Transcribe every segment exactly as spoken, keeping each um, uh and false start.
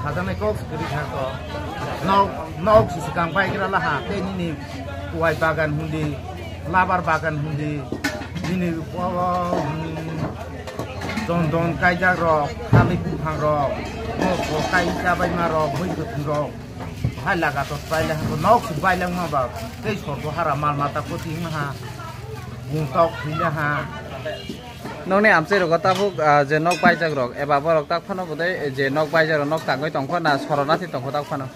Sajaknai kok se kwrwi kha to. Nok, nok se swkang baigra laha, tei nini kuwai bagan hundi, labar bagan hundi, nini, hmm, chondon kaijak rok, thalik buphang rok, moko kai chabaima rok, mui kwthwng rok. Hai laga to bailai ha, nok se bailangma ba, tei sorbo hara mal mata koti wngma ha, bung tok thwila ha. Nokni amchai rogo tabuk, ah, je nok baijak rok, eba borok tak phano budai je nok baijak rok, nok tangwi tongkho na sorona thi tongkho tak phano.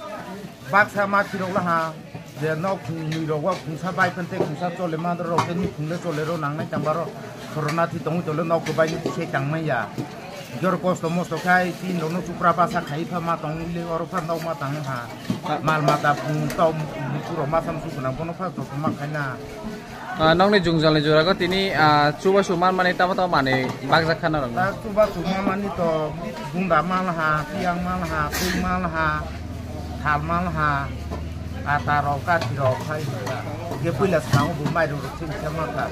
Baksa ma thwi rok laha, je nok nwi rok o khungsa bai phante khungsa chole ma rok tei nukhung le chole rok nangnai tang baro sorona thi tongwi tole nok kwbai ni se tangmai ya. Jor kosto mosto khai tin rok no chupra basa khai pha ma tong le oro pha nok ma tang ha. Mal mata bung tau buru masa musu gwnang bono pha joto ma khai na. Ah, nokni jungjalni jorago tini, ah, chubachu manmani tamo tamo manwi bakjak kha norokno. Ta chubachu manmani to gunda manha, tiyang manha, twi manha, thal manha, ata rok, kathi rok, hai hwnka. Hwnkhe puila swnamo bo mairum rok thwi khe mankha.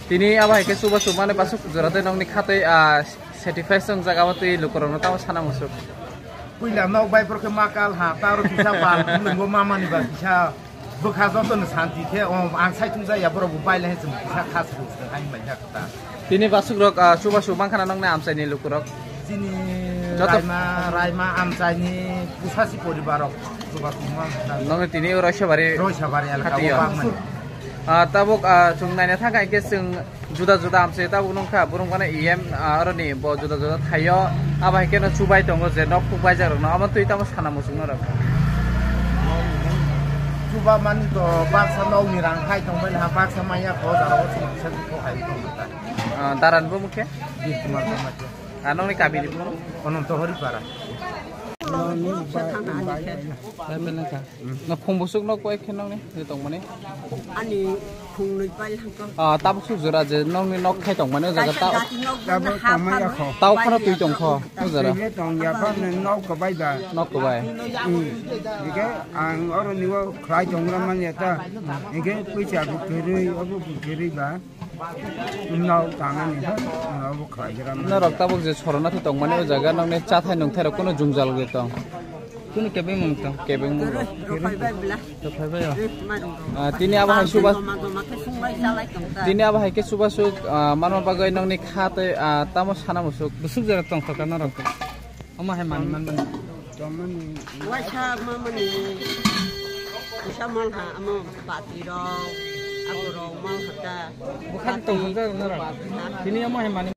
Tini abo hai khe chubachu manwi basuk jora tei nokni khatwi, ah, satisfaction jaga o twi lukurokno tamo sana musuk. Puila nok bai borok khe ma kal ha, ta oro kisa bal nungbo mamani ba kisa bwkha joto no santi khe, o ang sai thung jaya borok bo bai lai se kisa khas ruk se hai mai jak ta. Tini basuk rok, ah, chubachu mang khana nokni amchai ni lukurok. Chini joto raima, raima amchai ni pusasi poribar rok chubachu mang khana. Nokni tini oro Roisabari. Roisabari elaka o bang mani. Ah, tabuk, ah, chwng naina thang kha, hwnkhe chwng juda juda amchai tabuk nung kha, borok mane E M, ah, aroni bo juda juda thaio, abo hai kheno chubai tongo je nok phuk baijak rokno, abo twi tamo sana muchung norok. Chuba mani to baksa nokni rang hai tongbai ha, baksa maya kho jaro o chwng kisa kho hai tong ta. Ah, daran bo mukhe? Bir Kumar Kamatia. Ah, nokni kami ni bo? Ononto Horipara. Bai, bai, bai. Bai, bai, bai. Na phung busuk nok koi khe nokni je tongmani? Ani phung nui pai hangko. Ah, tabuk suk jora je nokni nok khai tongmani o jaga. Kaisa ta jati nok tabuk ha tongmani pha akho. Tau khoro twi tongkho o jora. Twi le tong ya pha ne nok ko bai ba. Nok ko bai. Hmm. Dike ang oro niwo khlai tongra man ya ta. Dike puisa bu kwrwi, obo bu kwrwi ba. Nao tangani ha, nao bo khlai gram. Norok tabuk je sorona thi tongmani o jaga nokni chathai nungthai rok kuno jwngjal gwi tong. Kuno kebeng mung tong. Kebeng mung rok. Rok phai bai bla. Rok phai bai o. Eh, ma rok. Ah, tini abo hai suba. Joma joma khe sung bai chalai tong ta. Tini abo hai khe suba suk, ah, manma bagwi nokni kha tei, ah, tamo sana musuk. Busuk jora tong kha norok. Omo hai mani man mani. Waisa ma mani. Waisa mal ha, amo pati rok, ago rok mal ha ta. Bukhan tong kha norok. Tini omo hai mani.